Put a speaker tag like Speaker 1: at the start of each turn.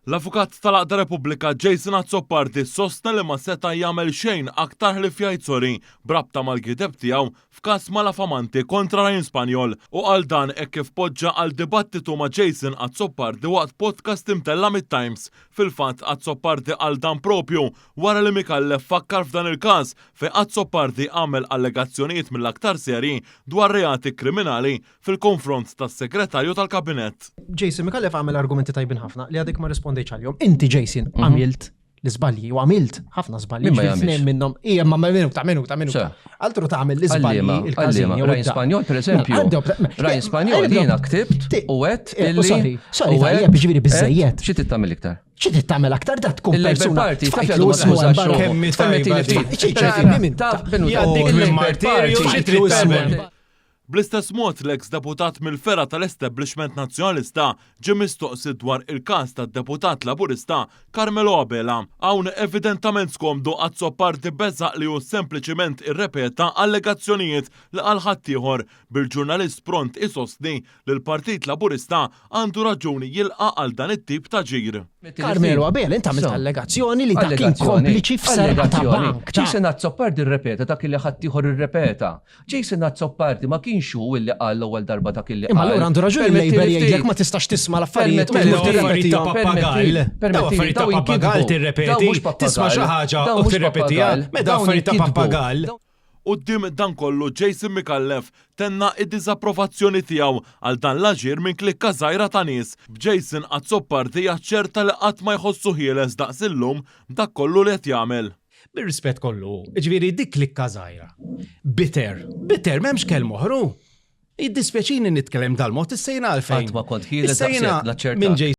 Speaker 1: L-Avukat tal-Għaqda Repubblika Jason Azzopardi sostna li ma seta' jagħmel xejn aktar ħlief jgħid sorry b'rabta mal-gideb tiegħu f'każ malafamanti kontra Ryan Spagnol u qal dan hekk kif poġġa għal dibattitu ma' Jason Azzopardi waqt podcast imtella' mit-Times. Fil-fatt Azzopardi qal dan propju wara li Micallef fakkar f'dan il-każ fejn Azzopardi għamel allegazzjonijiet mill-aktar serji dwar reati kriminali fil-konfront tas-Segretarju tal-Kabinett.
Speaker 2: Jason Micallef għamel argumenti tajbin ħafna li għadek ma rispondejtx għalihom. Inti Jason mhm. għamilt l-iżbalji u għamilt ħafna żbalji. Tnejn minnhom hija ma minuta minuta minuta. Altru tagħmel l-iżbalji
Speaker 3: il-każin. Rajn Spanjol pereżempju. Rajn Spanjol jiena ktibt u għedt eh,
Speaker 2: illi. Sorry, sorry, tajjeb ġifieri biżejjed.
Speaker 3: Xi trid tagħmel iktar?
Speaker 2: Xi trid tagħmel aktar da tkun
Speaker 3: persuna.
Speaker 2: Tfajtlu ismu
Speaker 4: Kemm tajba. Jgħaddik minn martirju xi trid tagħmel.
Speaker 1: Bl-istess mod, l-eks deputat mill-fergħa tal-establishment Nazzjonalista ġie mistoqsi dwar il-każ tad-deputat Laburista Carmelo Abela. Hawn evidentament skomdu Azzopardi beżaq li hu sempliċiment irrepeta allegazzjonijiet li qal ħaddieħor, bil-ġurnalist pront isostni li l-Partit Laburista għandu raġun jilqa' għal dan it-tip ta' ġir.
Speaker 2: Carmelo Abela, int għamilt allegazzjoni li dak kien kompliċi f'serqa ta' bank.
Speaker 3: Jason Azzopardi rrepeta dak li ħaddieħor irrepeta. Jason Azzopardi ma kienx hu illi qal l-ewwel darba dak illi qal.
Speaker 2: Imma allura għandu raġun il-Labour jgħidlek ma tistax tisma' l-affarijiet.
Speaker 4: Affarijiet ta' pappagall. Affarijiet ta' pappagall tirrepeti. Tisma' xi ħaġa u tirrepetiha. Meta affarijiet ta' pappagall.
Speaker 1: Quddiem dan kollu Jason Micallef tenna d-diżapprovazzjoni tiegħu għal dan l-aġir minn klikka żgħira ta' nies, b'Jason Azzopardi jaċċerta li qatt ma jħossu ħieles daqs illum b'dak kollu li qed jagħmel.
Speaker 4: Bir-rispett kollu, jiġifieri dik klikka żgħira. Bitter, bitter, m'hemmx kelma oħra hu. Jiddispjaċini nitkellem dal-mod, issa jiena għalfejn.
Speaker 3: Qatt ma kont ħieles daqshekk, naċċertak.